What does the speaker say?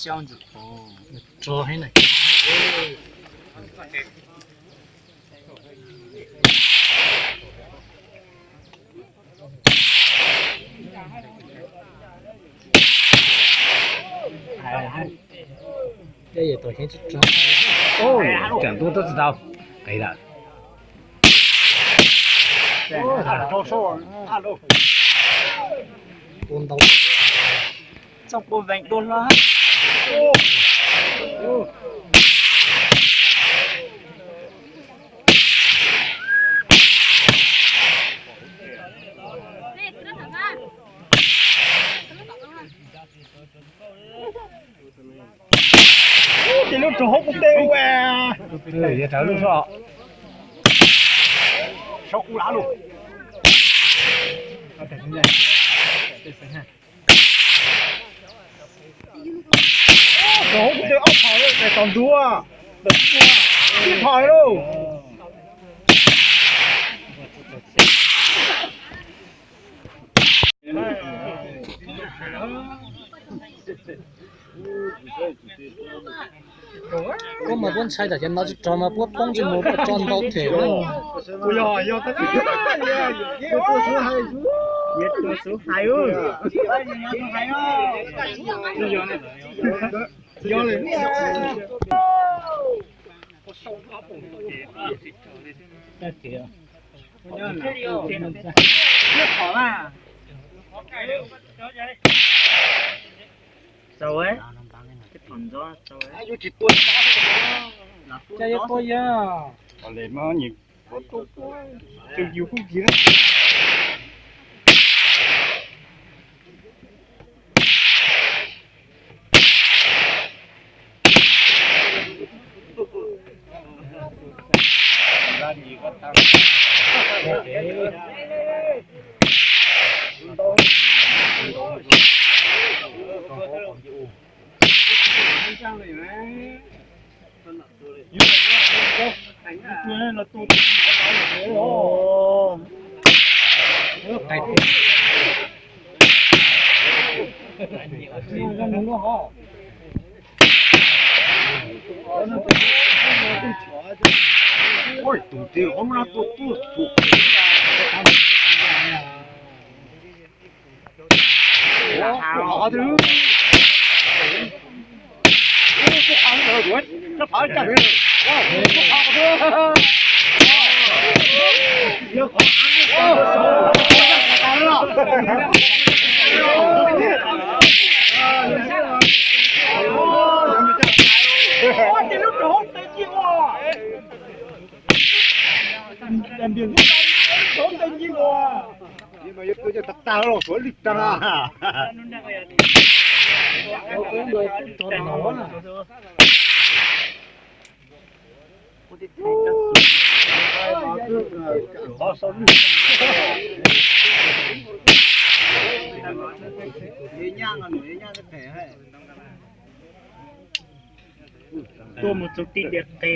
Tso heev na. Tseem tub tub tsis tau. Qis lawm. Tua ntau. Txoj pua vees tua hlo. Ces lub rau hauv kuv tes ua. Rawv lub so. Sau kuv lav lug. Rau hauv kuv tes ob phom, tes tom ntuj, ib phom lauj. Puab mas puab ntshai tam ces no tsis rog mas puab poob tsis mus, puab tso ntau them. Txaus, tsis tua, tsis tua yog. Tos le no nyim, tus yus kuj kis. Tus tis qhov muab no tua tuag. Tuaj mus txug tib diav qe.